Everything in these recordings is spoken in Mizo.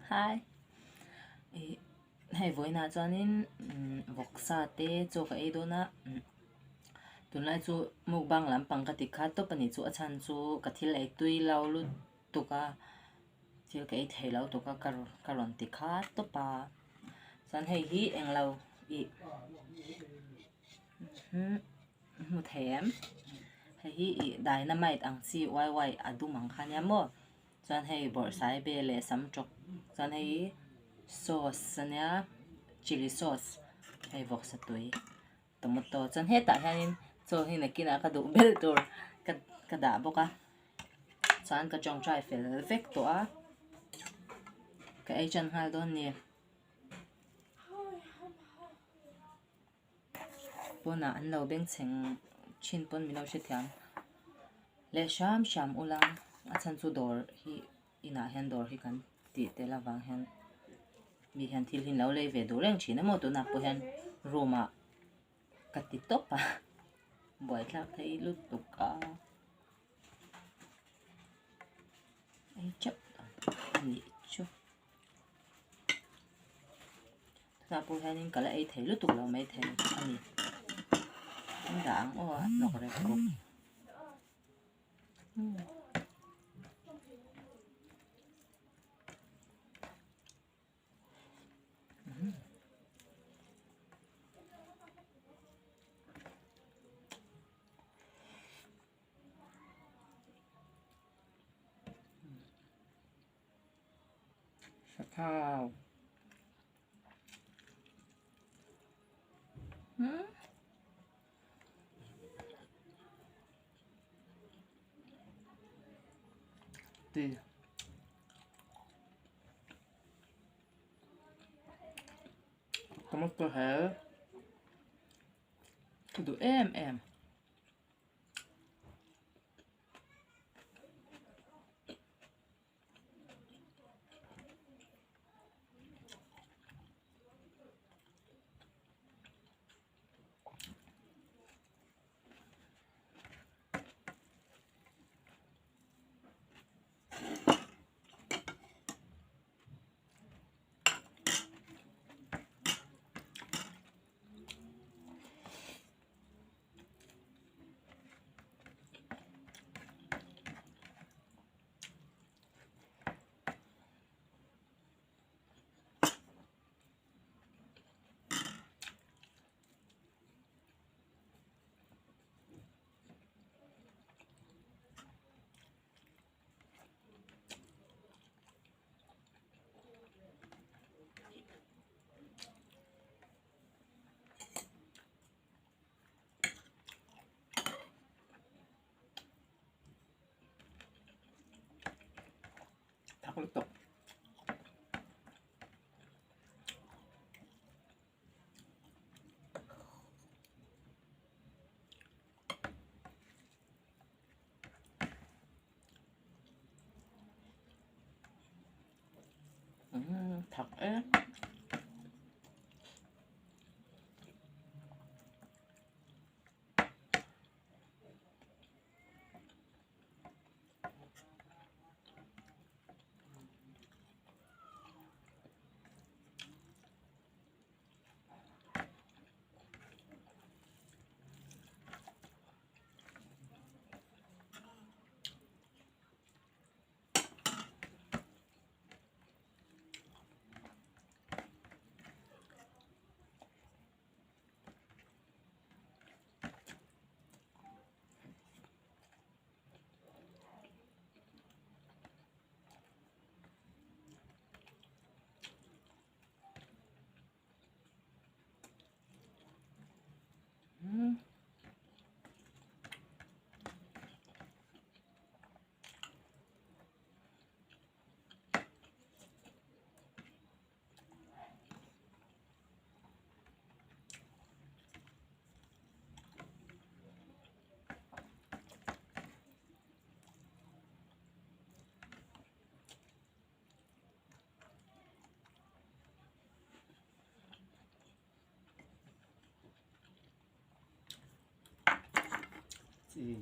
Hi ih hei vawiinah chuanin vawksa te chaw ka ei dawn a tunlai chu mukbang lampang ka ti khat tawp a ni chu a chhan chu ka thil ei tui lo lutuk a thil ka ei thei lo tuk a ka ka rawn ti khat tawp a chuan hei hi englo ih hmu thei em hei hi ih dynamite ang chi uai uai a dum ang kha nia maw. Chuan hei bawrhsai bel leh sam tawk chuan hei sauce ania chilli sauce hei vawksa tui tomato chuan hetah hianin chaw hi nakinah ka duh ber tur ka ka dah bawk a chuan ka tawngtai fel vek tawh a ka ei tan nghal dawn a ni. Pawnah an lo bengchheng thin pawn min lo hrethiam leh hram hram ula a chhan chu dawr hi inah hian dawr hi kan tih tel avang hian mi hian thil hi an lo lei ve duh reng thin emaw tunah pawh hian room ah ka ti tawp a buaithlak thei lutuk a ei teuh a nih chu. Tunah pawh hianin ka la ei thei lutuk lo mai thei a ni. An dah ang aw a hnawk rep bawk. Sathau. Hmm. Tui. Tomato hel. Ka duh em em. Thak lutuk. Thak e. Chi.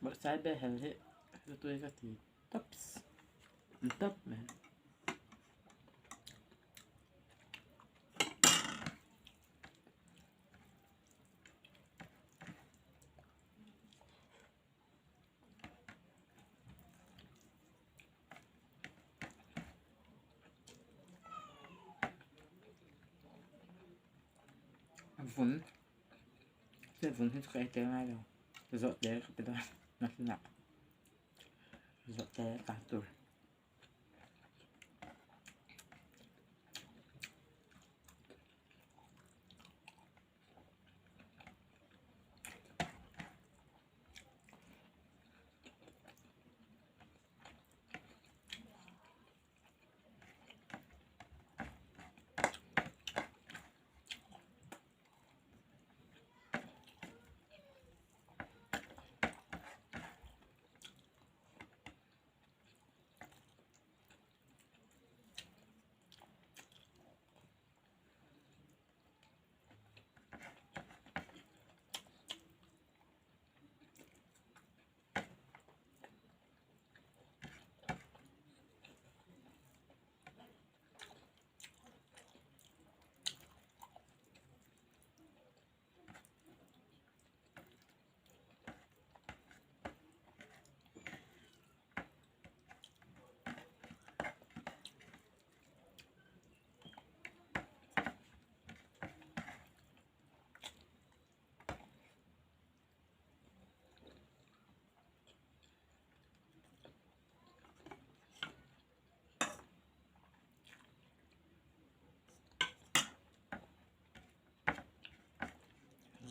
Bawrhsaibe hel hi hlutui ka ti tawps tawp mai. Vun se vun hi chu ka ei tel ngai lo zawh tel ka pe dawn nakinah zawh tel ta tur.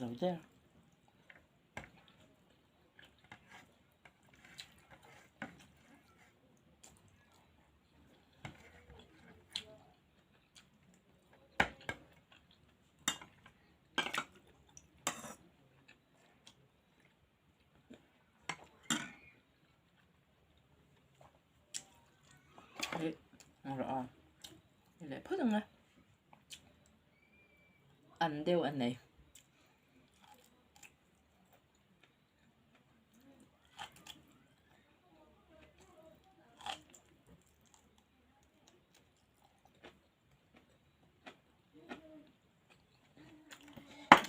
Zo der. Hei ang rawh a leh phawt ang a an deuh a nei.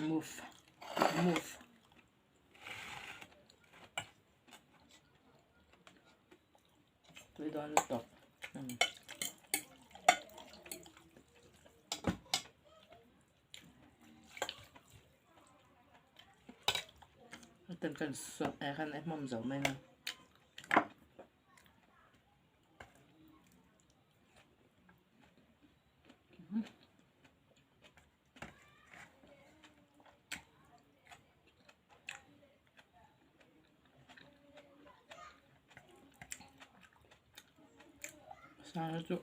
Move move tui dawn lutuk umm. Ten kan suak eh khan a hmawm zo mai a. Sa chu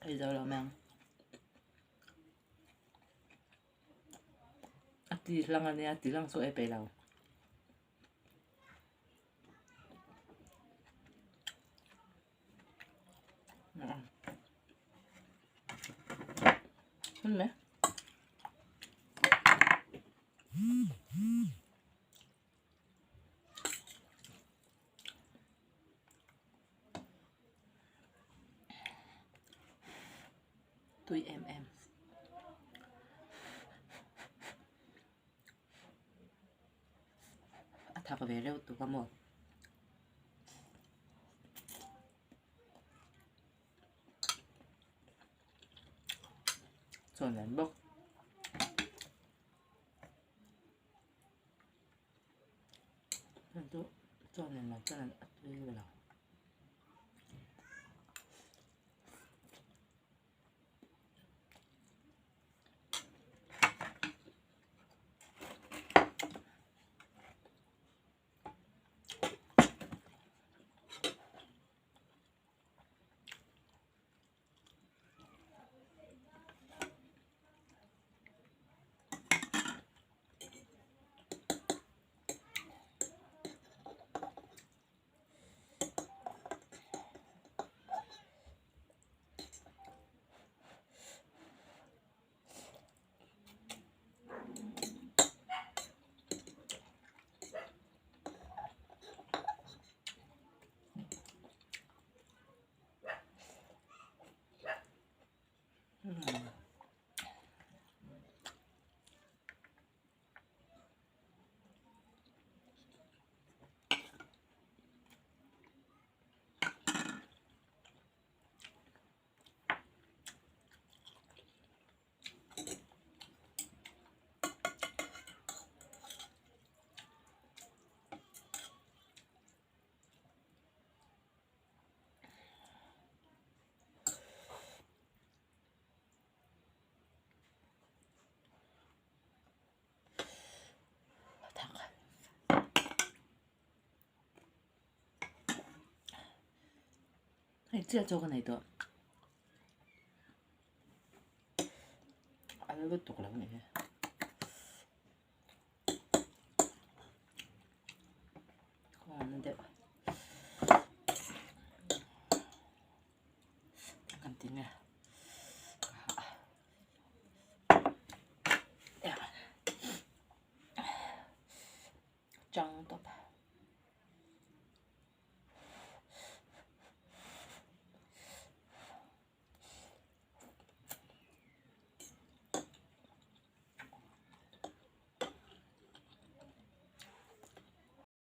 ei zo lo mai ang. A ti hlang a nia ti hlang chu ei peih lo. Hun mai. Tui em em. A thak ve reuh tuk a maw. Chuan an bawk. Chuan nen lo chuan a tui lo. Hei chiah chaw ka nei tawh. A la lutuk lo nih hi. Khawngaihna deuh. Kan ti nge. Chang tawp.